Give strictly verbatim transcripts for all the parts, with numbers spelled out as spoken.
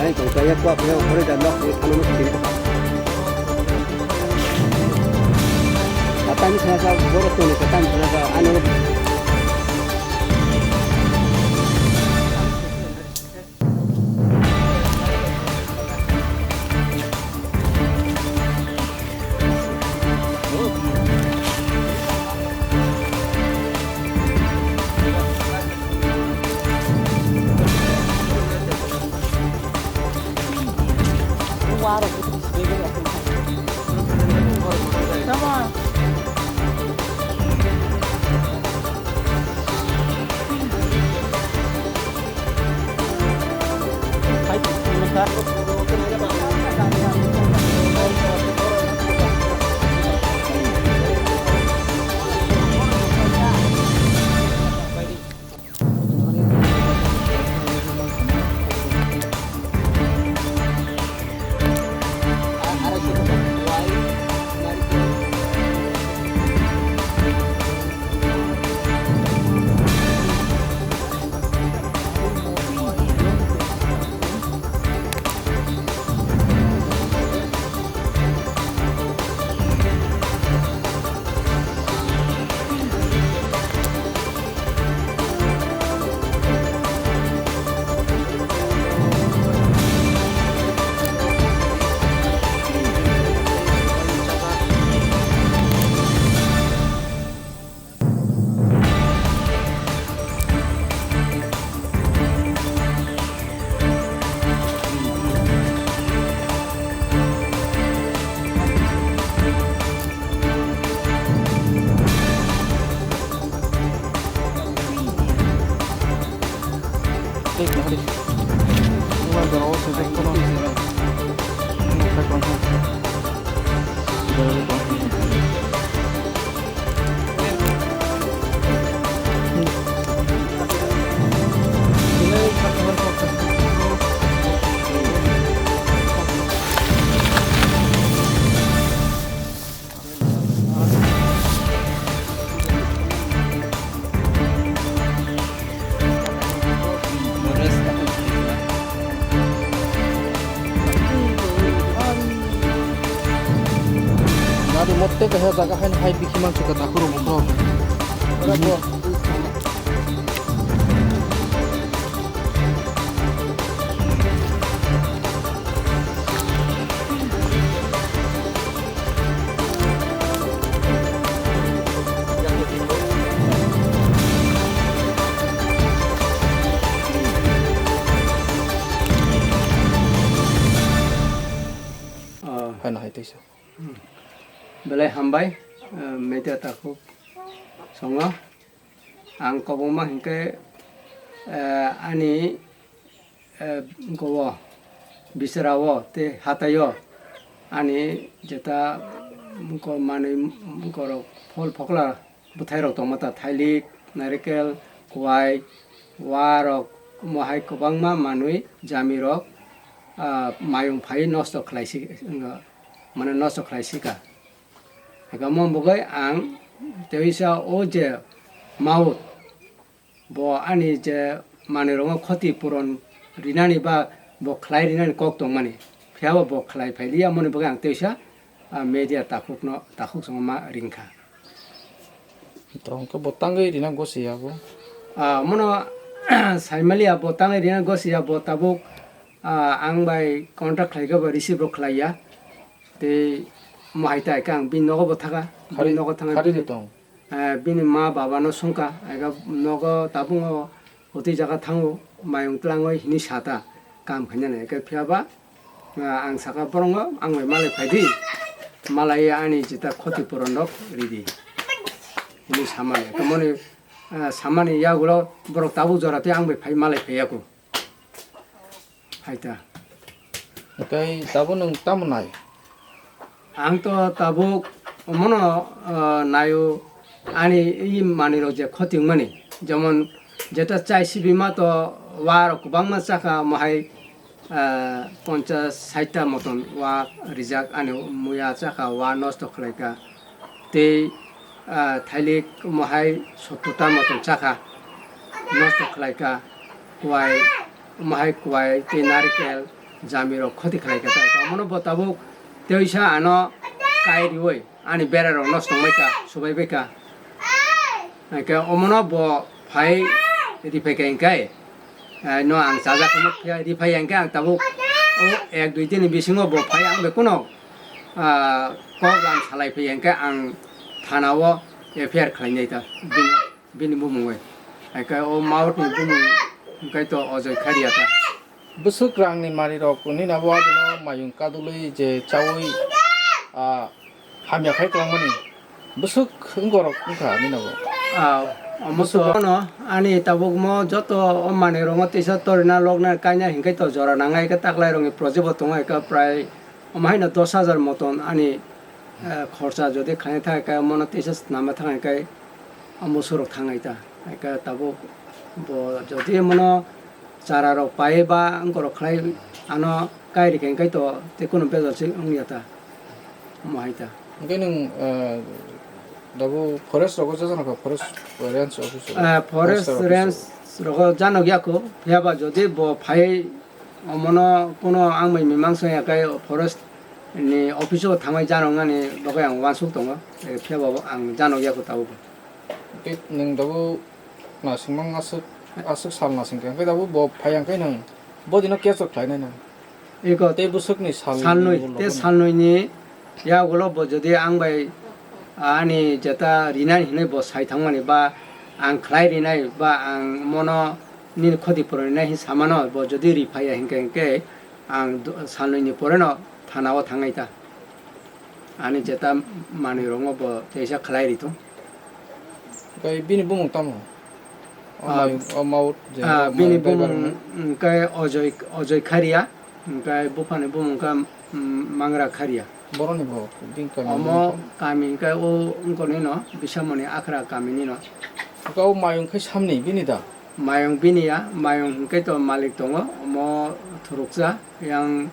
Tei tong kaya kuak kaya okhoroi da nok ni thani no kiri kha. Katani sana sa borok tong ni katani sana sa ano. Nadi motte kaisa jaga haino hai bikhi mansukha takhurok bukhurok. Ah. Haino hai teisa. Hmm. Belai hambai, eh, media takhuk songo. Ang kobongma hinkhe, eh, ani, eh, gowo, bisarao tei hataio ani jeta ko manwi korok phol phokla bwthairok tongma ta thailik, narikel, kuwai, warok, omo hai kwbangma manwi jamirok, ah, mayung phai nosto khlaisi, mane nosto khlaisika. Eka omo bagwi ang teisa o je maut bo ani je manwirokno khoti puron rinani ba bo khlai rinani kok tongmani, phiyaba bo khlai phailiya, moni bagwi ang teisa, ah, media takhukno, takhuk songma ringkha. Tongkhe bo tangwi rina gosi ya bo? Ah, mono saimaliya bo tangwi rina gosi ya, bo tabuk, ah, ang bai contact khlaikha bo receive rok khlaiya. Tei mo hai tai khe ang bini nogo bo thaka, bini nogo thangwi bini, eh, bini ma baba no sungkha, ega nogo tabuk o hotwi jaga thango, mayung twlangwi hinwi sata, kam khainani. Eke phiyaba, ah, ang saka, "Borokno ang bai malai phaidi, malai ani jeta khoti puron rok ridi," hinwi samani. Eke moni, ah, samani yagulo borok tabuk jora tei ang bai phai malai phaiyaku. Hai ta. Tei tabuk nwng tamo nai? Ang to tabuk omono, ah, naio ani i manwirok je khoti wngmani. Jemon jeta chai sibima to warok kwbangma chakha, omo hai, ah, ponchas sait ta moton wa rijak ani muya chakha, wa nosto khlaikha. Tei, ah, thailik omo hai sottor ta motom chakha, nosto khlaikha. kuai, omo hai kuai tei narikel, jami rok khoti khlai kha ta. Omono bo tabuk teisa ano kai riwi ani bera rok nosto wngbai kha, subai bai kha. Hingke omono bo phai riphai kha hingke, eh, no ang chajak phano phiya riphai ya hingke ang tabuk o ek dui din ni bisingo bo phai ang bai kuno, ah, kok lam salai phai ya hingke ang thana o F I R khlai nai ta. Bini bini bumung bai. Hingke o maut ni bumung hingke to Ojoi Kharia ta. Bwswk rangni manwirok nini abo adino mayung kadulwi je chaui, ah, hamya khai kwlangmani. Bwswk wngorok wngkha nini abo? Ah, omo bwswk to no ani tabukmo joto o manwirokno tisa torina lokna kaina hingke to jora nangnai khe taklairokni project bo tongo khe prai omo haino dos hajar moton ani, eh, khorsa jodi khaina thang khe mono tisa nama thang khe omo surok thangnai ta. Khe tabuk bo jodi mono chara rok pai ba wngorok khlai ano kai rikha hingke to tei kuno bejal se wngya ta. Omo hai ta. Hingke nwng, eh, dabu forest rogo jajana kha, forest range office rogo? Eh, forest range rogo janok yako, phiya ba jodi bo phai omono kuno ang bai mimang song ya kai forest ni office o thangwi janok nani bagwi ang uansuk tongo, eh, phiya ba ang janok yako tabuk. Tei nwng dabu nasingmang aswk, aswk sal nasing khe, hingke dabu bo phai ya hingke nwng bo dino kecho khlainai nwng. Eko tei bwswkni sal salnwi, ni ulo tei bono. Salnwi ni yagulo bo jodi ang bai ani jeta rinai hinwi bo sai thangmani ba ang khlai rinai ba ang mono nini khoti puroni nai hin samano bo jodi ri phai ya hingke hingke ang do-, salnwi ni pore no thana o thangnai ta. Ani jeta manwi rokno bo teisa khlai ri thung. Tei bini bumung tamo? O Ah, mai, o mau je ah, o bini mai bumung baibar hwnkhe Ojoi, Ojoi Kharia, hwnkhe buphani bumung khe, mm, Mangra Kharia. Boroni bo bini kami Omo bumung khe? Kami hwnkhe o wngkoni no Bisamoni Akhra kamini no. Hwnkhe o mayung khe samni bini da? Mayung bini ya, mayung hwnkhe to malik tongo, omo thuruksa yang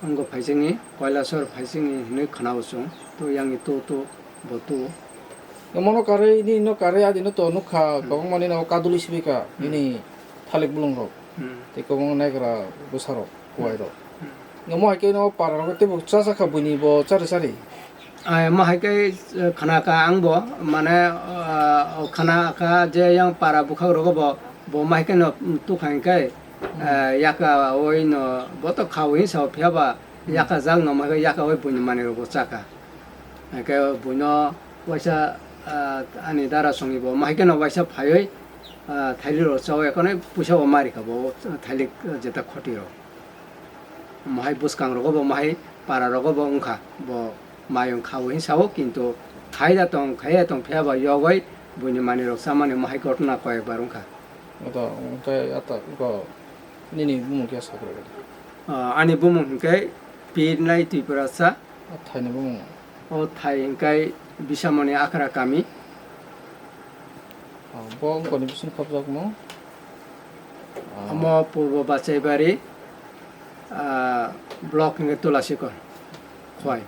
Wngkha phaisingni, Kailasor phaisingni hinwi khwnao chwng, to yangni to to bo to. Omono karwi, nini no karwi, adino to nukha, Hmm. Kwbangma nini o kadulwi sibika, Hmm. Nini thalik bulungrok, Hmm. Tei kwbangma naigra bwsarok, Hmm. Kuwairok. Hmm. Omo hai khe no para rok teibo chajakha buini bo chari chari. Ai, omo hai khe, eh, khna kha ang bo, mane, ah, khna kha je yang para bwkhak rogo bo, bo omo hai khe no, mm, tukha hwn khe, Hmm. Eh, yaka oi no bo to kha o hinwi sao, phiya ba Hmm. Yaka jak no omo hai khe yaka oi buini manwi rok bo cha kha. Hai khe buino waisa, ah, ani dara songwi bo omo hai khe no waisa phaiwi, ah, thailik rok chaui ekhonoi puisa bo ma ri kha bo thailik, ah, jeta khoti rok. Omo hai bwskang rogo bo, omo hai para rogo bo wngkha, bo mayung kha o hinwi sao, kintu khai da tong, khai ya tong, phiya ba yogwi buini manwi rok chamani omo hai ghotona koyek bar wngkha. Oto, hwnkhe ata, oko nini bumung khe sakrok? Ah, ani bumung hwnkhe Pirnai Tiprasa. O thaini bumung? O thai hwnkhe Bisamoni Akhra kami. Ah, bo wngkoni bising khopjak mo? Ah. Omo Purbo Bachaibari, ah, block hwnkhe Tulasikon, Khwai.